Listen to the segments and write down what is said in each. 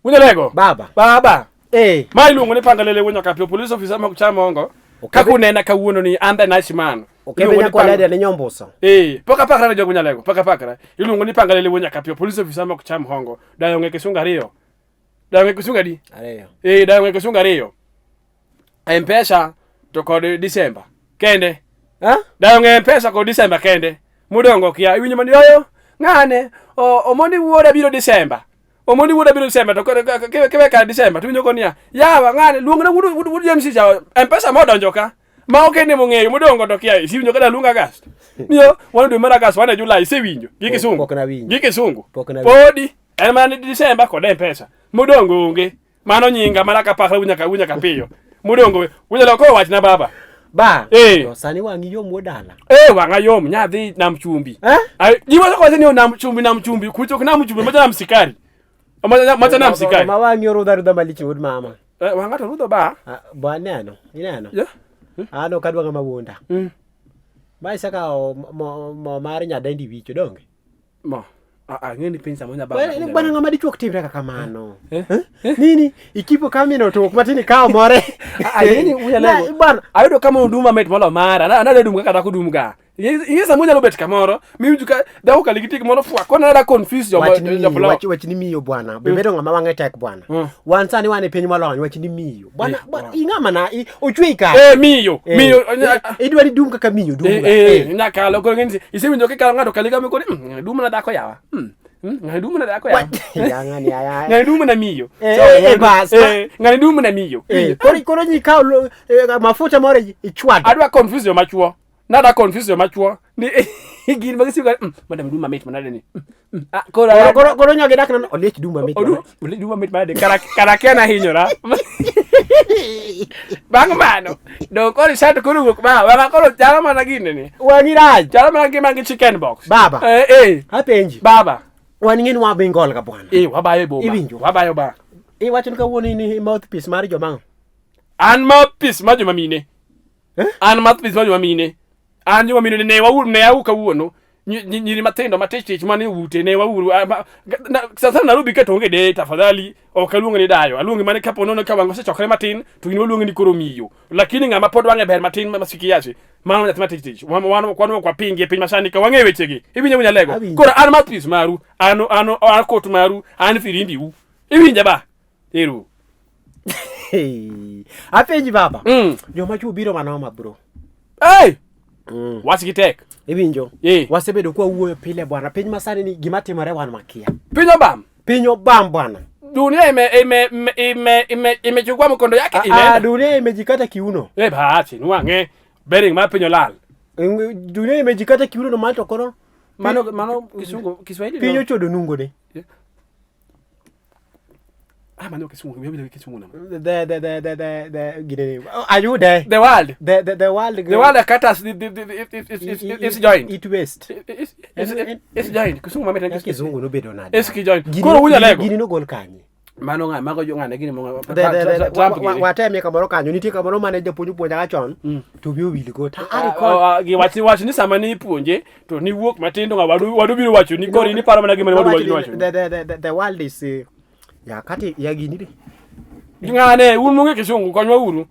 Winjalego? Baba. Baba. Eh. Ma iluongo ni Pangalele Wuonyo Kapio, police officer ma Kuchamongo. Okay. Kaka unena kawuono ni an the nice man. Okebe Iluongo ni nyakwa Pang- dada ne nyombuso. Eh, pok apakra ne jogo Nyalego, pok apakra. Iluongo ni Pangalele Wuonyo Kapio, police officer ma Kucham Hongo. Dayo ng'e kisungu ariyo. Dayo ng'e kisungu adi? Ariyo. Eh, dayo ng'e kisungu ariyo. M-Pesa to kod December. Kende. Ha? Dayo ng'e M-Pesa kod December kende. Mudongo kia iwinjo mani yoyo ng'ane o omondi wuoda biro December. Omondi wuoda biro December to koro kiwe ka December to iwinjo koniya yawa ng'ane luongna wuod wuod wuod James cha M-Pesa modonjo ka. Ma ok en mong'eyo modongo to kia isiwinjo kada luong August. Niyo wan dwe mar August wan e July isewinjo gi kisungu. Pok nawinjo. Gi kisungu. Pok nawinjo. Podi en mana ni December kod M-Pesa. Modongo onge. Mano nyinga mana ka pakra wunya ka wunya ka piyo. Modongo wunya loko wachna baba. Ba. Eh. To sani wang'i yom wuod dala. Eh wang'a yom nyadhi nam chumbi. Eh? Ai ji wacho wacho ni nam chumbi nam chumbi kucho ok nam chumbi macha nam sikari. Macha macha nam sikari. Ma wang'i orudha rudha malich wuod mama. Eh wang'a to rudho ba. Ah, Ba neno, ineno. Yeah. An ok adwa ng'ama wuonda. Mm. Ma isekawo mo mo mar nyadendi wicho donge? Mo. Ah ah ng'eni piny samo nya baba. Bwana bwana ng'ama dichuo ok timre kaka kamano. Eh? Eh? Nini ikipo kamino to ok matin ikawo more. Ah, ng'eni unya Na, lego. Bwana Ayudo kama oduma mit molo mara. Na na dum kaka dhako dum ga. Ing'e samo nyalo bet kamoro, miwinjo ka dhako kaligi tik moro fwa. Kona na confuse joma wach ni miyo, joplo. wach, wach ni miyo bwana be bedo ng'ama wang'e tek bwana Mm. wan sani wan e piny molony wach ni miyo bwana Eh, bwana ing'ama na ochweyi ka Eh miyo, Eh, miyo. eh, idwa ni dum kaka miyo dum Eh, ga. eh, Eh. nyakalo koro ng'eni isewinjo kikalo ng'ato kaliga mikoni mm, dum na dhako yawa. Mm, mm, ng'ani dum na dhako yawa. Ya ng'ani aya. Ng'ani dum na miyo. Eh, So, eh, bas. eh, ng'ani dum na miyo. Eh, koro koro nyikaw lo- eh, mafuta moro ichwado. Adwa confuse joma chuo. Nada confuse joma chuo. Ni gin ma gisigo mm, madam dum mamit manade ni. Mm, mm, ah, koro Koro koro koro nyogi dak nono oliech dum mamit. Odu, oliech dum mamit manade. Kara kara kia nahinyora. Bang' mano, do koro sat koro wuok ba, wanga koro chalo mana gine ni. Wang'i rach. Chalo mana gima gi chicken box. Baba. Eh, eh. Apenji. Baba. Wan ng'eni wa Bengal ga bwana. Eh, wabayo e boma. Iwinjo? Wabayo ba. Iwacho ni kawuono in mouthpiece mar joma. An mouthpiece mar joma mine. Eh? An mouthpiece mar joma mine. An joma mine ne wauru ne au kawuono. Nyiri matindo matich tich mane ute ne wauru. Ah, Sasa Nairobi ka to onge de tafadhali ok aluongi ni dayo. Aluongi mana kapo nono ka wang' osechokore matin to in waluongi ni koro miyo. Lakini ng'ama pod wang'e ber matin ma sikiache. Mano nyathi matich tich. Wan wan wan ok wapingi e piny masani ka wang'e wechegi. Iwinjo wunya lego. Awinjo. Koro an mouthpiece maru, an an an kot maru, an firimbi u. Iwinja ba? Eru. Hey. Apenji baba. Joma chuo biro manoma bro. Hey! Mm. Wach gi tek. Iwinjo? Eh. Wasebedo kwa wuoyo pile bwana. Piny masani ni gima timore wan makia. Piny obam. Piny obam bwana. Dunia ime ime ime ime imechukua mkondo yake Ah, imeenda. dunia imejikata kiuno. Eh, bahati nwang'e bearing mar piny olal. Dunia imejikata kiuno no mal to koro Mano mano kisungu Kiswahili. piny no. ochodo nungone. Ah, mano kisungu, mimi kisungu na. The gine oh, ayude. The world. The world The world cut us the, the, the, it, it, it, it, it's joined. It waste. It's, it's, it's joined. Kisungu mamit Ya kizungu nobedo nade? It's joined. Gini- Koro wunya lego. Gini nogol kanye? Mano ng'a mago jo ng'ane gini mo The- the- the- Trump gini. watemie kamoro kanyo nitie kamoro mane japuonj opuonjaga chon to wiye owil go to a record Ah, ah, giwach wach ni sama ni ipuonje to ni wuok matin to ng'a wadu wadu biro wacho ni koro in iparo mana gima ne wadu Nowacho wacho ni the world is ya kati ya gini de Ng'ane un mong'e kisungu konywa uru.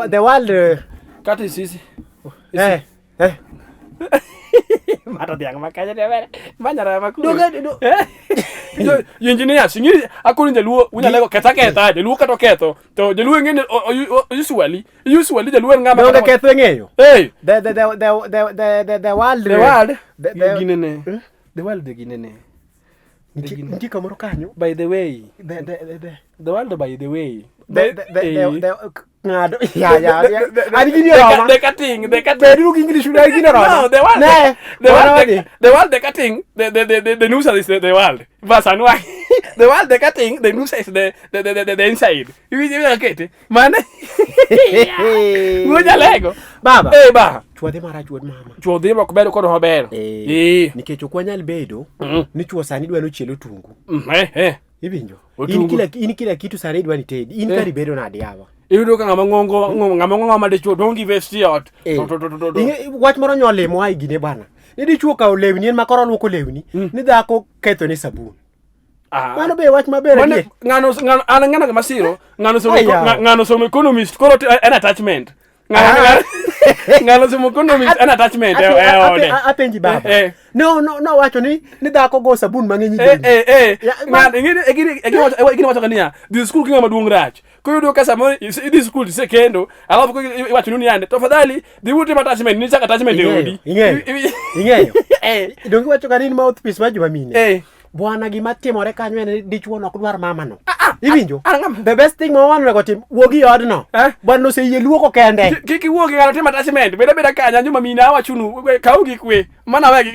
The world Kata isisi. eh eh Mato dhiang' ma kanyo ne ber. Manyara ma kuro. Doga- do- Eh? Jo engineers ing'e akoni jaluo unyalo ketha ketha jaluo kata oketho to jaluo ing'e ni usually usually jaluo en ng'ama donge kata- ketho ing'eyo Hey! the world The world the- ginene. Eh? The world ginene. Nitie kamoro kanyo By the way. the The world by the way. the Eh. the ng'ado ya ya ya. An gini oroma. The cutting, the cutting. Beduru gi English udah gini oroma. No, the world, Ne. the Bwana world, wadhi. the world, the cutting, the noosa is the world. Bas anwa. The world, the cutting, the noosa is the inside. Iwinjo kete. Mane. Wuoja lego. Baba. Eh ba. Chwo dhi marach wuod mama. Chwo dhi ok ber kod maber. Eh. Nikech ok wanyal bedo ni chwo sani dwa nochiel otungu. Eh eh. Iwinjo? In Otungu. kila in kila kitu sani idwa ni tedi. In kari bedo nade yawa? Iyudo ka ng'ama ng'ongo ng'ama ng'ongo ma dichuo don't give a shit. Eh. To to to to. to. Wach moro nyolimo ai gine bwana. Ni dichuo okawo lewni en ma koro luoko lewni, ni dhako ketho ne sabun. Ah. Mano be wach maber Mane adier. ng'ano ng'ano an ng'ano gima siro ng'ano somo Ai, yawa. ng'ano somo economist koro en attachment. Ng'ano Ah. ng'ano somo economist en attachment e e ode. Apenji baba. Eh, eh. No no no wacho ni ni dhako go sabun mang'eny Eh e eh eh. Ya, ma- Ng'ano ing'e ing'e ing'e wacho niya dhi skul ki ng'ama duong' rach. Koyudo ka samoro idhi skul tisekendo alafu ko iwacho ni yande tafadhali dhi utim attachment ni chak attachment e odi. Ing'eyo. Ing'eyo. Eh. Donge iwacho ka ni in mouthpiece mar joma mine. Eh. Bwana gima timore kanyo en ni dichuo nok dwar mamano. Iwinjo? ah, ng'ama- The best thing ma wan onego tim wuogi e odno. Eh? Bwana oseyie luoko kende. Kik iwuog ng'ano tim attachment bed abeda kanyo joma mine awachonu kaw gi kwe mana wegi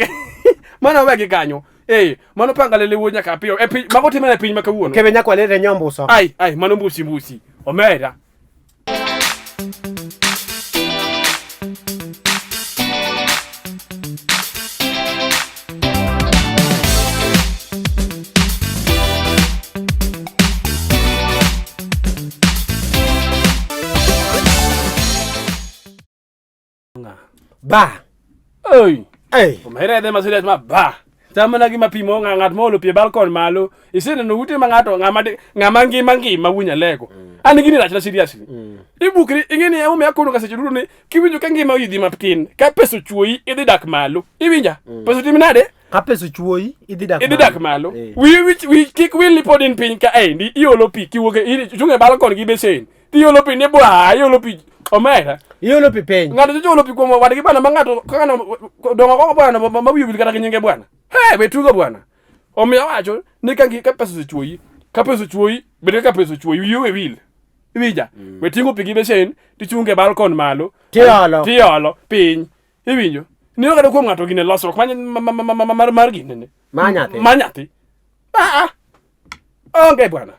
mana wegi kanyo. Eh mano panga lele wuo nyaka piyo e piny mago timore e piny ma kawuono. Kebe nyaka walere nyombuso. Ai ai mano mbusi mbusi omera. Ba. Oi. Ei. Omera edhe masirias ma ba. Tamana gima pimo ng'a ng'at moolo pi e balkon malo. Iseneno ute ma ng'ato ng'ama ng'ama ngima ngima wunya lego. An gini rachna seriously. Ibukri ing'e ni emomiyo akono ka seche duto ni kiwinjo ka ngima oidhi matin ka pesa ochuoyi idhi dak malo. Iwinja? Pesa otim nade? Ka pesa ochuoyi idhi dak Idhi dak malo. Eh. Wi wich wi kik wil ni pod in piny ka endi iolo pi kiwuok e- ichung' e balkon gi besen. Tiolo pi ni bwa iolo pi omera. Iolo pi piny. Ng'ato nyocha olo pi kuom wadgi bwana ma ng'ato kaka no dongo koko bwana ma ma wiye wil kata gi nyinge bwana. He, we tugo bwana. Omiyo awacho ni ka ka pesa osechuoyi, ka pesa ochuoyi, bed ka pesa ochuoyi, wiyi owe wil. Iwinja? We ting'o pi gi besen, tichunge e balkon malo. Tiolo. Tiolo piny. Iwinjo? Nino kata kuom ng'ato gine losruok mar mar ginene. Ma nyathi. Ma nyathi. Ah, ah. Onge bwana.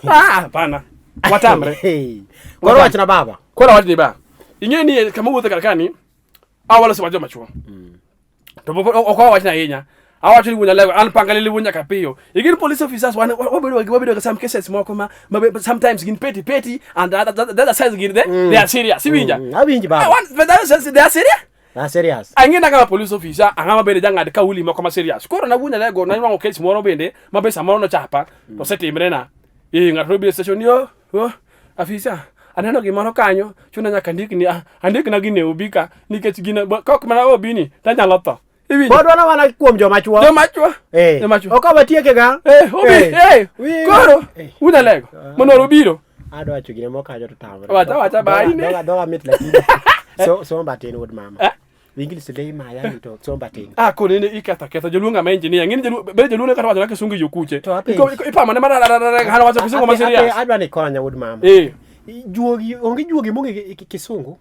Ah, hapana. Watamre. Hey. Koro wachna baba. Koro awach ni ba. Ing'e ni kama wuothe kar kani, awaloso wach joma chuo. To pok ok awach ahinya. Awacho ni wuon alego, an panga lili wuon nyaka piyo. Igin police officers wan wabedo wabedo gi some cases moko ma, ma sometimes gin petty petty and the other sides gin they are serious. Iwinja? Awinji baba. But the other sides they are serious. Ah, serious. Ang'e na kama police officer ang'ama bende jang'ad kauli moko ma serious. Koro na wuon alego na nwang'o case moro bende ma be samoro nochapa to osetimre na. Eh ng'ato nobiro e station yo, oh, afisa aneno gimoro kanyo chuna nyaka andikni andikna gine obi ka nikech gine kok mana obi ni tanyalo tho. Iwinjo? Pod wana wana kuom joma chuo. Joma chuo. Eh. Joma chuo. Ok watieke ga. Eh, obi, eh. Koro wuon alego mondo obiro. Adwa wacho gine moko kanyo to tamre. Wacha, wacha, ba, ine. Dhoga dhoga mit lakini. So somba tin wuod mama. Eh? English le maya ni to somba tin. Ah, koro nene iketho aketha joluo ng'ama engineer. Ng'eni jaluo bende jaluo ne kata wacho na kisungu yo kuche. To apenji. Ipamo ne mara hana wacho kisungu ma serious. Adwa ni konya wuod mama. Eh. Juogi onge juogi mong'e kisungu.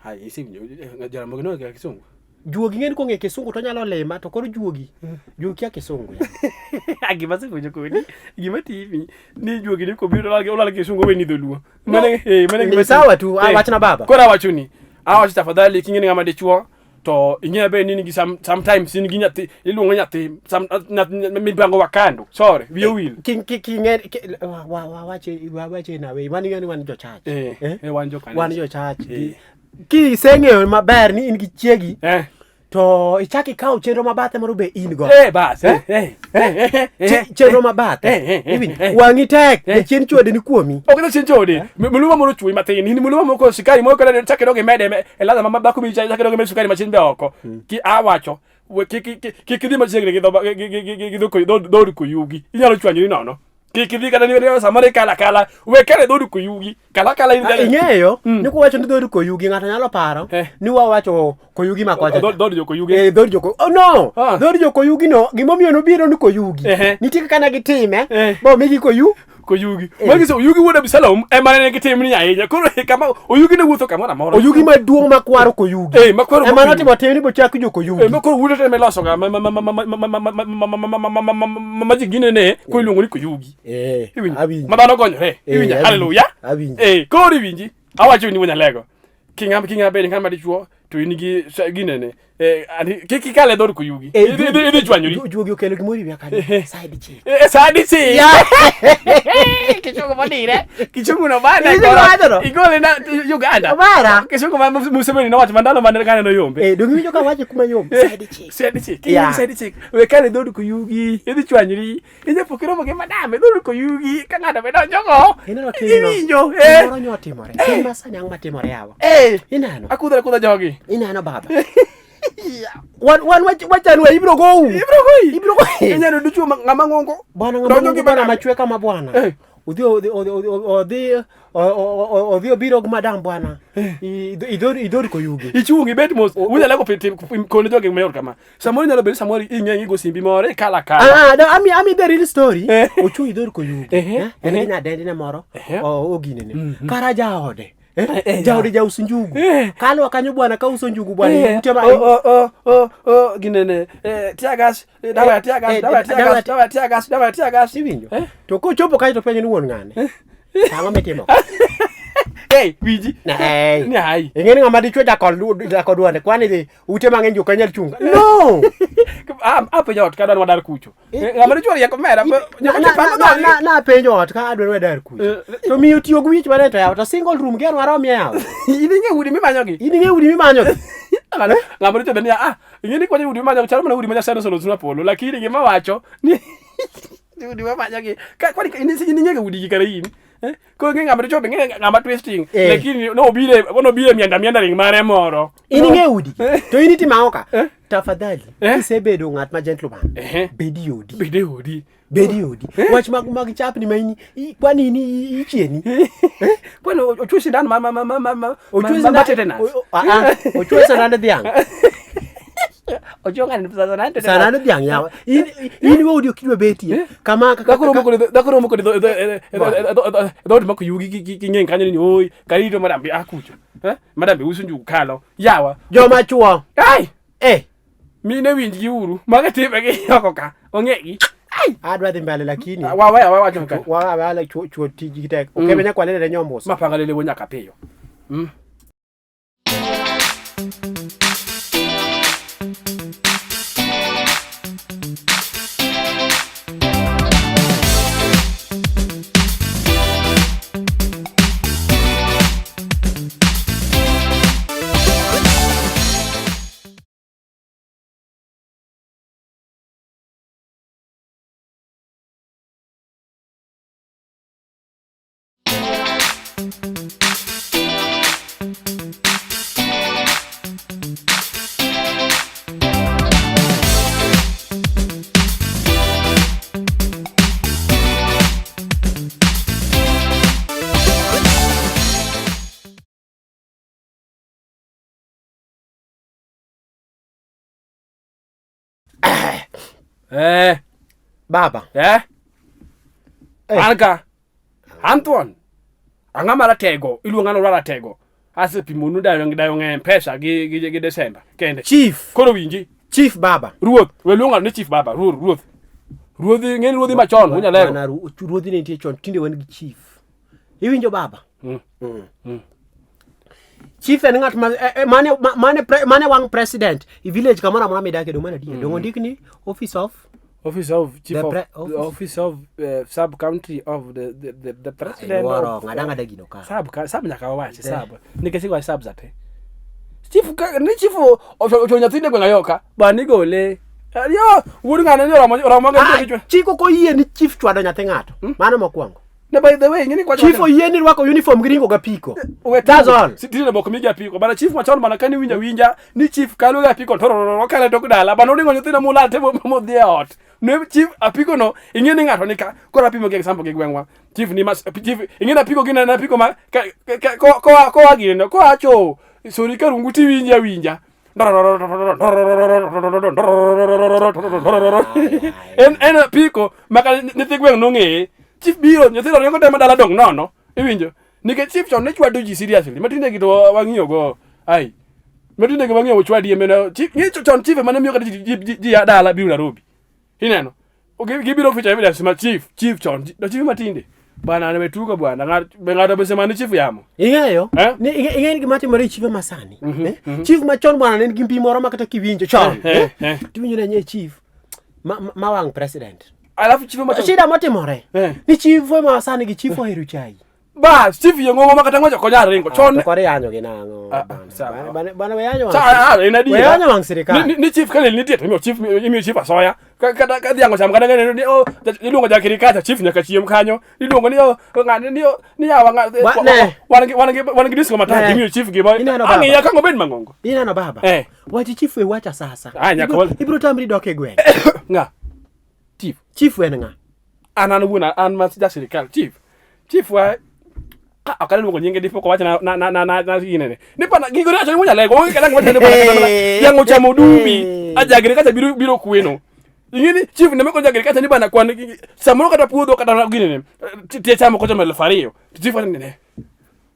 Hai, isewinjo Jaramogi no kisungu. Juogi ng'eni kong'e kisungu to nyalo lima to koro juogi. Juogi kia kisungu. Gima asefwenyo kodi, gima timi ni juogi ni kobiro olal olal kisungu oweni dholuo. Mano eh mano Ni sawa tu, wachna baba. Koro awacho ni, awacho tafadhali king'e ni ng'ama dichuo to ing'e be ni in gi sometimes in gi nyathi iluongo nyathi mipango wa kando. Sorry, wiya owil. Ki ki ki ng'e wa wa wache wa wache na we wan ing'e ni wan jo church. Eh, eh, wan jo kanisa. Wan jo church. Ki iseng'eyo maber ni in gi chiegi to ichak ikaw chenro mabathe moro be in go. Eh, bas. Eh, eh, eh, eh, Chenro mabathe. Eh, Wang'i tek, jachien chode ni kuomi. Ok jachien chode. Muluma moro chwe matin. In muluma moko sukari moro kata chak idog imede e ladha ma dhako mi chak idog imede sukari matin be oko. Ki awacho kik idhi machiegni gi dho dhood koyugi. Inyalo chwanyori nono. Kik idhi kata ni samoro ikala kala. We kale dhood koyugi. Kala kala in Ing'eyo ni kuwacho ni dhood koyugi ng'ato nyalo paro ni wawacho koyugi ma kocha. Dhood jo koyugi. Eh, dhood jo Oh no. Dhood jo koyugi no gimomiyo nobiro ni koyugi. Nitie kaka ne gitime. Bo migi koyu. Koyugi. Magi Oyugi wuod Abisalom ema ne nigi timni ahinya. Koro kama Oyugi ne wuotho kamoro amora. Oyugi maduong' makwaro Koyugi. Eh, makwaro Ema notimo timni bochak jo Koyugi. Eh, makoro wuode to ema iloso ga ma ma ma ma ma ma ma ma ma ma ma ma ma ma ma ji ginene koro iluongo ni Koyugi. Eh, Iwinjo? awinjo. Ma dhano gonyore. Eh, Iwinjo? awinjo. Haleluya. Awinjo. Eh, koro iwinji. Awacho ni wuonyalego. King'ama king'ama bed ng'ama dichuo to in gi ginene. Eh, kik ikal e dhood Koyugi. Eh, Idhi chwanyori. Juogi okelo gimoro e wiya kanyo. Side chick. Eh, sadi si. Kichungu modire. Kichungu no bana. Iwinjo wacho no? Igole na Uganda. Omera. Kichungu ma Museveni nowacho mandalo mane kaneno yombe. Eh, donge iwinjo ka wacho kuma yom? Side chick. Side chick. Yeah. Side chick. We kale dhood Koyugi. Idhi chwanyori. Ijapo kiromo gi madam e dhood Koyugi ka ng'ato be donjogo. Ineno timno. Iwinjo. Eh. Gimoro nyo otimore. Tim ma sani ang' matimore yawa. Eh. Ineno. Akudha akudha jogi. Ineno baba. Wan wan wachanwa ibiro gou. Ibiro goyi. Ibiro goyi. Inyalo dichuo ng'ama ng'ongo. Bwana ng'ama Donjo gi ng'ongo bwana madam. machwe kama bwana. Eh. Odhi odhi odhi odhi odhi obiro gi madam bwana. Idhor idhor koyugi. Ichung' ibet mos. Unyalo go kone jogi mayot kama. Samoro inyalo bedo samoro ing'e igo simbi moro ikalo akala. Ah, no, ami the real story. Eh. Ochung' idhor koyugi. Ehe, Eh, En gi nyadendine moro. Ehe. Oginene. Kara jaode. Eh, jaode jaus njugu. Eh. Kalwa kanyo bwana kauso njugu bwana. Eh, Ute ma- oh, oh, oh, oh, oh, ginene eh, tear gas, eh, dawa ya tear gas, Eh, dawa ya tear dawa gas, dawa ya tear gas, dawa ya tear gas. Iwinjo? Eh? To kochopo kae to penjo ni wuon ng'ane. Ang'o mitimo? Hey, winji. Nei. Ni ai. Ing'e ni ng'ama dichwo jako duonde kwani dhi ute mang'eny jok anyal chung. No! Ah, apenjo ot kadwa ni wadar kucho. Ng'ama dichwo rieko mera. Na- na- na- na- Napenjo ot ka adwaro wadar kucho. To miyo tiyo gi wich mane to yawa to single room gi an waromie yawa. In ing'e udi mimanyogi. In ing'e udi mimanyo. Ng'ama dichwo be niya, ah, ing'e ni kwanyo udi mimanyogi chalo mana udi ma Nyasaye noselosnwa polo, lakini gima wacho ni udi mimanyogi. Ka kwani in in ing'e udi gi kare in. Eh? Koro ing'e ng'ama dichwo be ing'e ng'ama twisting. Eh. Lakini nobire nobire mienda mienda ring mare moro. In ing'e udi. To in itimo ang'o ka? Eh. Tafadhali, Eh. kisebedo ng'at ma gentleman, Ehe. bed i odi. Bed e odi. Bed i odi. Wach mag mag chapni ma in kwani in ichieni. Kwani ochwe sindan ma ma ma ma ma ma Ochwe ma- ma tetanus. Ah, ah, ochwe sindan dhiang'. Ochwe ng'ani sindan tetanus. Sanano dhiang' yawa. In in we odi ok idwa betie. Kama kaka Dhako romo kod dhako romo kod dhoot ma koyugi gi ng'eng kanyo ni oi karito madam bi akucho. Eh? Madam bi uso njugu kalo. Yawa. joma chuo. Ai! Eh, Mine winj gi uru. Maga timbe gi oko ka. Ong'e gi. Ai! adwa dhi mbele lakini Wa wa wa wacho ka. wa wala chuo chuo tijgi tek. Okebe nyaka walele nyombuso. Mapanga lele wo nyaka piyo. Eh, Baba. eh. Eh. An ka. Anton. Ang'ama ratego, iluonga ni ratego. Asepimonu dayo dayo ng'e pesa gi gi gi December kende. Chief. Koro winji, Chief baba. ruoth, we luonga ni chief baba, ruoth, ruoth. Ruodhi, ng'eni ruodhi machon, unyalego. Bwana ruodhi ne nitie chon, tinde wan gi chief. Iwinjo baba? Chief en ng'at ma eh, eh, mane mane mane wang' president i village kamoro amora midake dong' mana adier. Dong' ondik ni office of Office of chief The of office. the office of sub county of the president Iwuoro, of ng'ad ang'ada gino ka. sub ka sub nyaka wawachi sub nikech iwacho sub zate. Chief ka ni chief ochuo nyathine gweng' ayoka bani gole. Yo wuod ng'ano ni oromo oromo gi Ah, kichwe. chik ok oyie ni chief chwado nyathi ng'ato. Mano mokwongo. Ne by the way ng'ini kwa Chief oyie ni rwako uniform gi ringo gapiko. That's all. Tinde mok migi apiko. Bana chief machon bana kani winja winja ni chief kalo gi apiko to kale tok dala. Bana oringo nyithindo molal te modhi e ot. Ne chief apiko no ing'e ni ng'ato ni ka koro apimo gi example gi gweng'wa. Chief ni mas chief ing'e ni apiko gi na apiko ma koa koa gine no koa cho sori karungu ti winja winja. En en apiko maka nyithi gweng' nong'eye. Chief biro nyithindo ringo te madala dong' nono. Iwinjo? Nikech chief chon ne chwado ji seriously. Matinde gi to wang'iyo go. Ai. Matinde gi wang'iyo chwadi emena. Chief ng'i chon chief emane miyo kata ji ya dala biro Nairobi. Ineno? Gibiro ficha evidence ma chief, chief chon. To chief matinde. Bwana ne tugo bwana. Ng'ato be semani chief yamo. Ing'eyo? Eh? Ni ing'eyo gima timore e chife masani. Mm -hmm, eh? mm -hmm. Chief machon bwana ne nigi mbi moro ma kata kiwinjo chon. Eh, eh, eh. Tiwinjo ni chief ma, ma wang' president. Alafu chief machon. Shida motimore. Eh. Ni chief ma sani gi chief ohero chai. Bas, chief yong'o ma kata ng'wacho konya ringo. Ah, chon. To kore yanyo gi nang'o? Ah, ah, bana bana we yanyo. Sa en adiera. We yanyo wang' sirikal. Ni chief kane nitie to imiyo chief imiyo chief asoya. Kata ka dhiang' ocham kata ng'ene ni oh iluongo jakiri kacha chief nyaka chiem kanyo. Iluongo ni oh ng'ane ni oh ni yawa wan gi wan gi wan gi disco matatu imiyo chief gi. Ang'iya kango bed mang'ongo. Ineno baba. Eh. Wach chief we wacha sasa. Ah nyaka. Ibro tamri dok e gweng'. Ng'a? Chief. Chief en ng'a? An an wuon an ma ja sirikal chief. Chief wa ka ok anyal luongo nyinge dipo kowacho na na na na na ginene. Ni pana gigo ne acho ni wunyalego onge kata ng'ama tende pana kata mana dhiang' ochamo dubi ajagre kacha biro biro kweno. Ing'e ni chief ne meko jagre kacha ni bana kwan samoro kata puodho kata ginene tie chamo kocha 2000. Chief wacho ni ne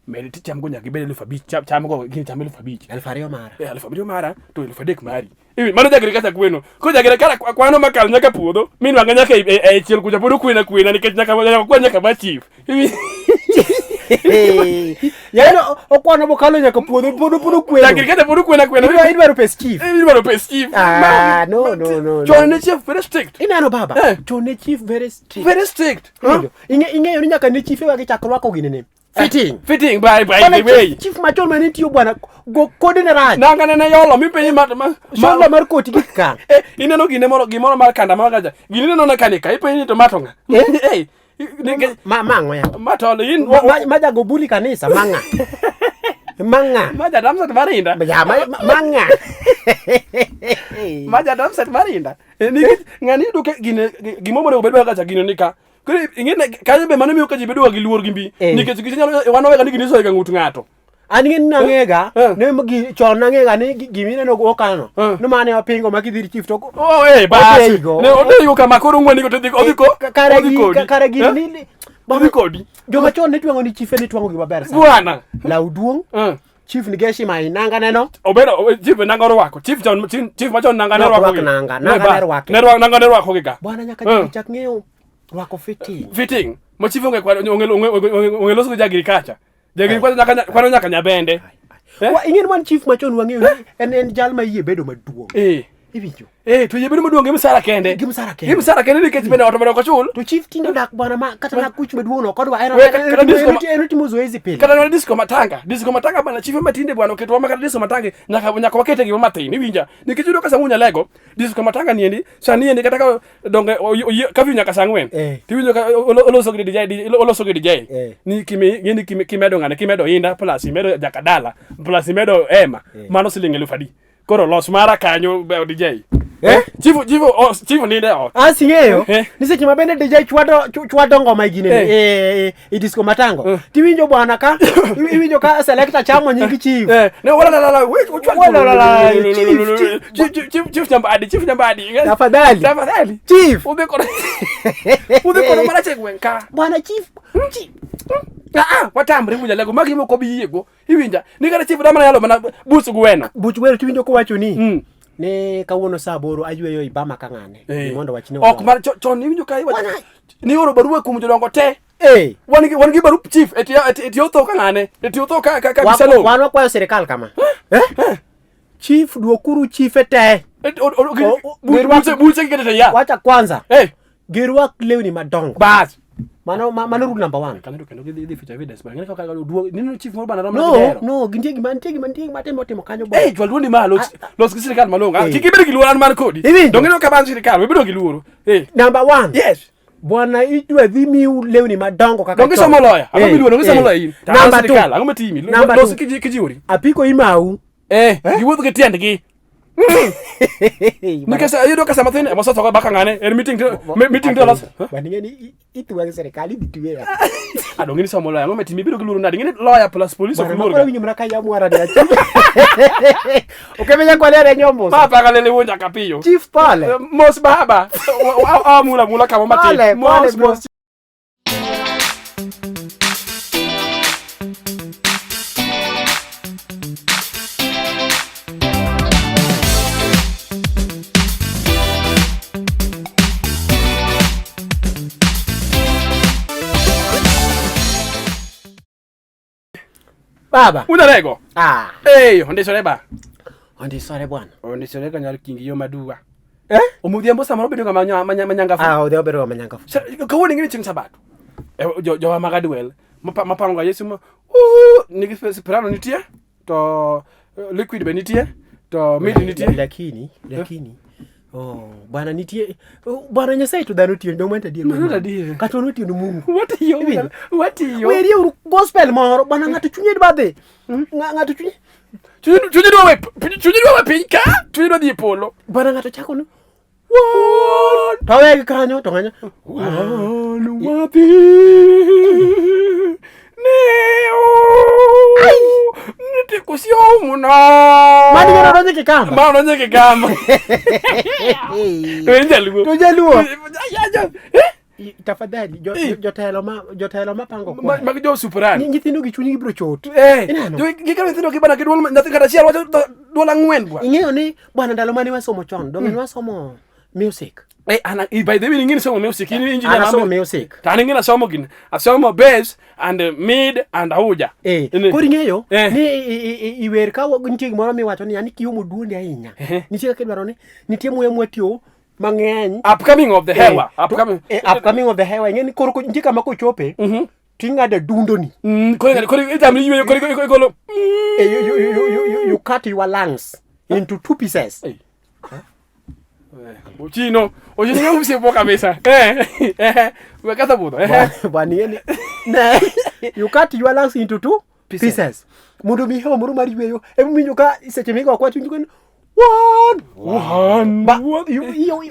med ti cham go nyaka ibed 5000 cham go gin cham 5000. 2000 mara. Eh 2000 mara to 3000 mari. Iwi mano jagre kacha kweno. Ko jagre kara kwano makal nyaka puodho min wang'e nyaka e chiel kucha pod okwena kwena nikech nyaka nyaka kwan nyaka ma chief. Iwi Yaani okwano bokalo nyaka puodho pod pod okweno. Jagre kacha pod okwena kwena. Idwaro pes chief. Idwaro pes chief. Ah no no no. Chon ne chief very strict. Ineno baba. Chon ne chief very strict. Very strict. Ing'eyo ni nyaka ne chife wagi chak rwako ginene. Fitting. Fitting by by the way. Chief machon mane tiyo bwana go kode ne rach. Nanga ne yolo mi penyi ma ma shola mar koti gi ka. Eh ineno gine moro gimoro mar kanda mar gaja. Gine neno na kani ka ipenyi to mato nga. Eh. Ma ma ng'o ya. Ma to in ma jago buli kanisa manga. Manga. Ma ja damsat marinda. Ya ma manga. Ma ja damsat marinda. Nikech ng'ani yudo ka gine gimo monego bed kacha gine ni ka. Koro ing'e kanyo be mano miyo ka ji bedo ga gi luor gi mbi. Nikech ginyalo wan wawega ni gini isoyo ga ng'ut ng'ato. An ng'e ni nang'ega ne gi chon nang'ega ni gimineno go kano. No mane wapingo ma kidhi chief to Oh eh bas. Ne odeigo kama koro ng'weni go to odhi odhi ko. Kare gi kare gi ni odhi kodi. Joma chon ne twang'o ni chife ne twang'o gi maber sana. Bwana. Law duong'. Chief ni geshi ma inanga neno. Obedo chief nanga orwako. Chief chon chief machon nanga ne orwako. Nanga nanga ne orwako. Ne orwako nanga ne orwako gi ga. Bwana nyaka chak ng'eyo rwako fitting. Fitting. Ma chief onge kwano onge onge onge loso gi jagiri kacha. Jagiri kwano nyaka kwano nyaka nyabende. Wa ing'e ni wan chief machon wang'eyo ni en en jal ma yie bedo maduong'. Eh. Iwinjo? Eh, to yie bedo maduong' gi msara kende. Gi msara kende. Gi msara kende nikech bende ot mondo ok ochul. To chief tinde odak bwana ma kata na kuch maduong' no kodwa en en otimo zoezi pile. Kata na disco matanga, disco matanga bana chief matinde bwana oketwa ma kata disco matanga nyaka nyaka wakete gima mathin iwinja. Nikech yudo ka samunya lego, disco matanga niendi, sani endi kata ka donge kafyu nyaka saa ang'wen. Eh. Tiwinjo ka oloso gi DJ oloso gi DJ. Eh. Ni kimi ng'eni kimedo ng'ane kimedo inda plus imedo jakadala plus imedo ema eh. mano siling 1000. Koro los mara kanyo be DJ. Eh? Chifu chifu oh, chifu ninde ot. Ah sing'eyo. Eh. Ni seche ma bende DJ chwado chwado ngoma e gine Eh. eh e disco matango. Eh. Tiwinjo bwana ka iwinjo ka selector chamo nying chief. Eh, ne wala la la la, we Wala la la, chief, chief chief chief chief nyambadi, chief nyambadi. Tafadhali. Tafadhali. Chief. Udhi kono. Udhi kono marach e gweng' ka. Bwana chief. Chief. Ah ah, watamre winjo lego magi moko bi yiego. Iwinja. Ni kata chief dama yalo mana buch gweno. Buch gweno tiwinjo kowacho ni. Mm. Ni kawuono saa aboro ayweyo ibama ka ng'ane. Eh. Mondo wachne. Ok mar chon iwinjo ka iwacho. Ni oro barua kuom jodongo te. Eh. Wan gi wan gi barup chief eti eti otho ka ng'ane. Eti otho ka ka ka Bisalom. Wan wakwayo sirikal kama. Eh? Chief duokuru chife te. Buche buche gikete ya. Wacha kwanza. Eh. Girwak lewni madongo. Bas. Mano mano rule number 1. Kanyo kendo gidhi dhi feature evidence bana. Ng'e kaka duo nino chief moro bana romo No, no, gintie gima nitie gima nitie gima timo timo kanyo bwana. Eh, jwal duondi malo. Los gi sirikal malong'o. Kik ibed gi luoro an man kodi. Donge no ka ban sirikal, we bedo gi luoro. Eh. Number 1. Yes. Bwana idwa dhi miu lewni madongo kaka Donge somo loya. Ang'o miluoro, donge somo loya in. Number 2. Ang'o matimi? Los kijiwori. Apiko imau. Eh, giwuoth gi tiendgi. Nikech ayudo ka sama thin ema osotho baka ng'ane en meeting to meeting to los. Bwana ing'e ni ithuwa gi sirikal idhi tweya. Adonge ni somo loya ang'o matimi ibedo gi luoro nade? Ing'e ni lawyer plus police ok Bwana luor makoro ga. winjo mana ka yamwara ni achiel. Okemenya kwale are nyombo. Papa kalele wuon nyaka piyo. Chief pale. Mos baba. Amula mula kama matin. Pale, pale, Mos bro. mos. Baba. Unarego? Ah. Eh, ondisore ba. Ondisore bwana. Ondisore ka nyar kingi yo madua. Eh? Omudhiambo samoro bedo ga manyangafu. Ah, odhiambo bedo ga manyangafu. Kawuono ing'e ni chieng' Sabato. Eh, jowa mag Adwel mapango ga Yesu ma nigi soprano nitie to liquid be nitie to mid nitie. Lakini, lakini Oh, bwana nitie oh, bwana Nyasaye to dhano tiyo dong mano adier. Mano adier. Kata wan watiyo ne Mungu. Watiyo. Iwinjo? Watiyo. Werie uru gospel moro bwana ng'ato chunye dwa dhi. Ng'ato chunye Chunye dwa we chunye dwa we piny ka, chunye dwa dhi e polo. Bwana ng'ato chako ni Wan to wegi kanyo to kanyo wan wadhi ne nitie kusiomuno. Mano ng'ano donjo kikamba. Mano donjo kikamba. To en jaluo. To jaluo. Eh? Tafadhali Eh. jotelo ma jotelo mapango kwa. Mag jo supran. Nyithindo gi chunygi biro chot. Eh. Ineno? Jo gikawo nyithindo gi bana gi duol nyathi kata achiel wacho duol ang'wen bwana. Ing'eyo ni bwana ndalo mane wasomo chon, donge ne wasomo music. Eh, ana by the way ing'e ni somo music in engineer. An asomo music. To an ing'e ni asomo gini. Asomo bass and mid and auja. Eh, Ini- koro ing'eyo Eh. ni iwer ka nitie gimoro miwacho ni yani kiomo duondi ahinya. Nitie kaka idwaro ni nitie muya mwatiyo mang'eny. Upcoming of the Eh, hewa. Upcoming. eh, upcoming of the hewa ing'e ni koro nitie kama kochope ting'ado dundoni. Koro itamri yweyo koro igolo. Eh, you cut your lungs into two pieces. Eh. Ochino, ochino ng'e usiepo kabisa. Eh, eh, we ketho budho. Eh. Bwana ing'e ni ne you cut your lungs into two Pieces. pieces. Mondo mi hewa moro mar yweyo emomiyo ka seche migo kwa tiwinjo ka ni one One. Ba, One. you,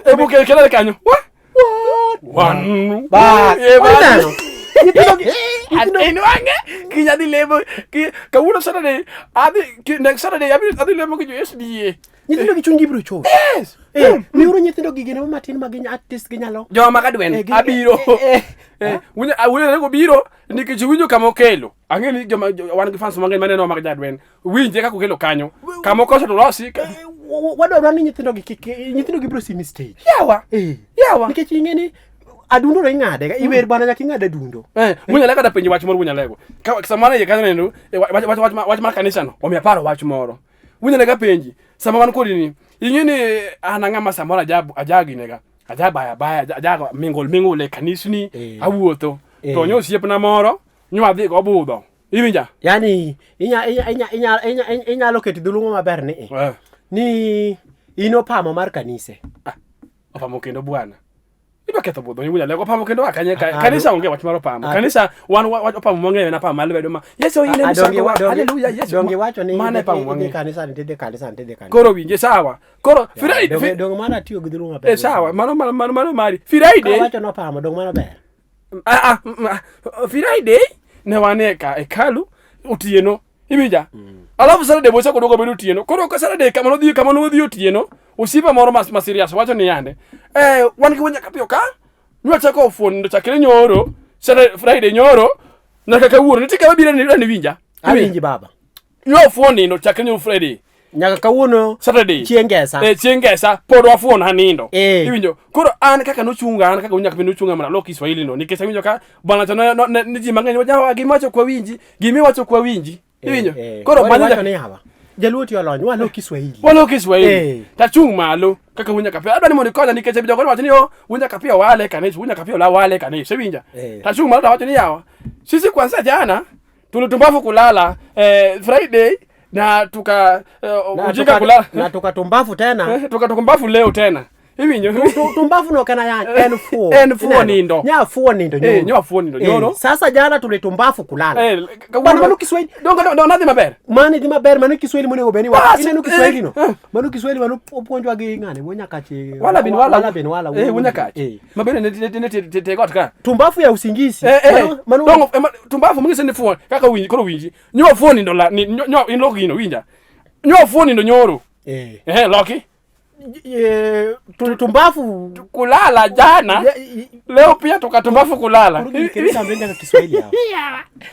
Ebu kelele kanyo. Wa? one One. Ba, Eh, ba. ineno? Nyithindo gi nyithindo En wang'e kiny adhi lemo kawuono Saturday adhi next Saturday adhi lemo gi jo SDA. Nyithindo gi chunygi biro chopo. Yes. Eh, miuru nyithindo gi gino matin ma gin artist ginyalo. Joma mag adwen Eh, abiro. eh, eh. Eh, winyo nego biro nikech winjo kama okelo. Ang'e ni joma wan gi fans mang'eny maneno mag jadwen. Winje kaka okelo kanyo. Kama okoso to losi. Wadwaro ni nyithindo gi kik nyithindo gi biro simi stage. Yawa. Eh. Yawa. Nikech ing'e ni adundo no ing'ade ga iwer bwana nyaka ing'ad adundo. Eh, Munyalego kata penjo wach moro Munyalego. Ka samoro iye kanyo nendo, eh, wach mar kanisa no, omiyo aparo wach moro. Munyalego penji, sama wan kodi ni, ing'e ni an ang'ama samoro ajabu ajagi nega. Ajabaya baya, ajago mingul mingul e kanisni, Eh. awuotho. Eh. To nyo osiepna moro, nyo adhi go budho. Iwinja? Yani inya inya inya inya inya inyalo keto dholuo maber ni Eh. ni in opamo mar kanise. Ah, opamo kendo bwana. Idwa ketho budho ni Munyalego opamo kendo akanye ka Ah, kanisa onge wach mar opamo. ah, Kanisa wan wach opamo mwang'eyo en apamo mar lwedo ma Yesu in e Ah, misango wa haleluya Yesu. Donge iwacho ni mano e pamo idhi mwang'eyo. kanisa ni tidhi kanisa ni tidhi kanisa. Koro winje sawa. Koro Friday Donge mano atiyo gi dholuo maber. eh sawa mano mano mano mano mari. Friday Kawacho ni opamo donge mano ber. ah ah Friday ne wan e ka hekalu otieno. Iwinja? Alafu Saturday bocha koduogo bedo otieno. Koro ka Saturday kama nodhi kama nodhi otieno, osiepa moro ma serious wacho ni yande. Eh, wan gi nyaka piyo ka. Nwachako fundo chakre nyoro, Saturday Friday nyoro, nyaka kawuono. Nitie kama biro ni ni winja. Awinji baba. Nwa fuo nindo chakre nyoro Friday. Nyaka kawuono Saturday. chieng' ngesa. Eh, chieng' ngesa pod wafuon anindo. Eh. Iwinjo. Koro an kaka nochunga an kaka nyaka nochunga mana lok Kiswahili no nikech awinjo ka bwana to ne ji mang'eny wacho gima wacho kwa winji, gima iwacho kwa winji. Iwinjo. Koro mano wacho ni hawa. Jaluo ti olony, walok Kiswahili. Walok Kiswahili. Eh. Tachung' malo kaka wunya kapia. Adwa ni mondo ikonya nikech jogo wacho ni oh wunya kapia wale kanisa, wunya kapia la wale kanisa. Iwinja. Eh. Tachung' malo tawacho ni yawa. Sisi kwanza jana tulitumbavu kulala Friday na tuka Na ujinga kulala Na tukatumbafu tena. Tukatumbafu leo tena. Iwinjo. Tumbafu no kana ya en fuo. En fuo nindo. Nya fuo nindo nyoro. Eh, nya fuo nindo nyoro. Sasa jana tulitumbafu kulala. Eh, Bwana mano Kiswahili. Dongo dongo nadhi maber. Mano dhi maber, mano Kiswahili monego bed ni wa. Bas, Ineno Kiswahili no. eh. Mano Kiswahili mano opuonjwa gi ng'ane, Wuonyakachi. Wala bin wala. Wala bin wala. Eh, Wuonyakachi. Eh. Maber ne te got ka. Tumbafu ya usingizi. Eh, eh. Mano Dongo tumbafu mungise ni fuo kaka winji koro winji. Nyo fuo nindo la ni nyo inlok gino winja. Nyo fuo nindo nyoro. Eh. Eh, loki. Eh, Tulitumbafu kulala jana leo pia tukatumbafu kulala. Koro gini kendo tamre nyaka Kiswahili hapo.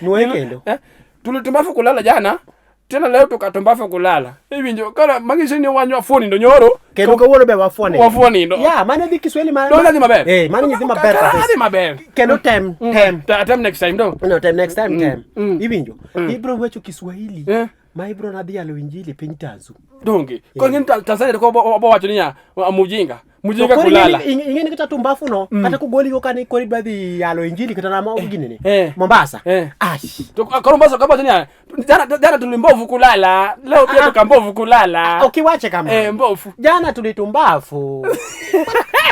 Nuoye kendo. Eh, tulitumbafu kulala jana tena leo tukatumbafu kulala. Iwinjo koro manyiso ni wanywa fuo nindo nyoro Kendo kawuono be wafuo nindo. Wafuo nindo. Ya, mano dhi Kiswahili ma. Donge dhi maber? Eh, mano dhi maber Kara kabisa. dhi maber. Kendo tem, tem. Tem next time do. No, tem next time tem. Iwinjo. Ibro wacho Kiswahili. Eh. Ma ibro nadhi yalo injili piny Tanzu. Donge. Koro ng'eni Tanzania to ko bo wacho niya mujinga. Mujinga To koro kulala. ing'e ni kata tumbafu no, kata kogoli go kani koro idwa dhi yalo injili kata nama ginene. Eh. Mombasa. Eh. Ai. To koro Mombasa kama niya jana jana tulimbovu kulala, leo pia tukambovu kulala. Ukiwache kama. Eh, mbovu. Jana tulitumbafu.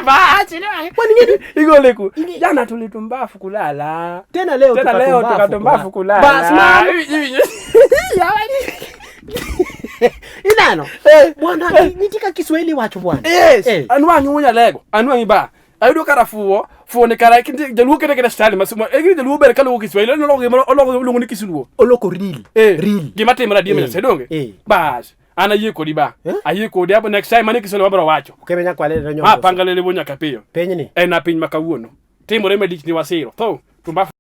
Basi Kwani ng'e igole ku. Jana tulitumbafu kulala. Tena leo Tena leo tukatumbafu kulala. Bas man. Ineno. Bwana nitie kaka Kiswahili wacho bwana. Yes. Eh. Anwang'i wunyalego. Anwang'i ba. Ayudo kara fuwo, fuwo ni kara kinde jaluo kete kete style masumo. E gini jaluo ber kaluwo Kiswahili, oloko gimoro oloko iluongo ni Kisluo. Oloko real. Eh. Real. Gima timore adier Eh. Nyasaye donge? Eh. Bas. An ayie kodi ba. Eh? Ayie kodi abo next time mane Kiswahili wabiro wacho. Okebe nyakwale to Ma nyombo. panga lele bo nyaka piyo. Pinyni. En a piny ma kawuono. Timore malich ni wasiro. Tho, tumbafu.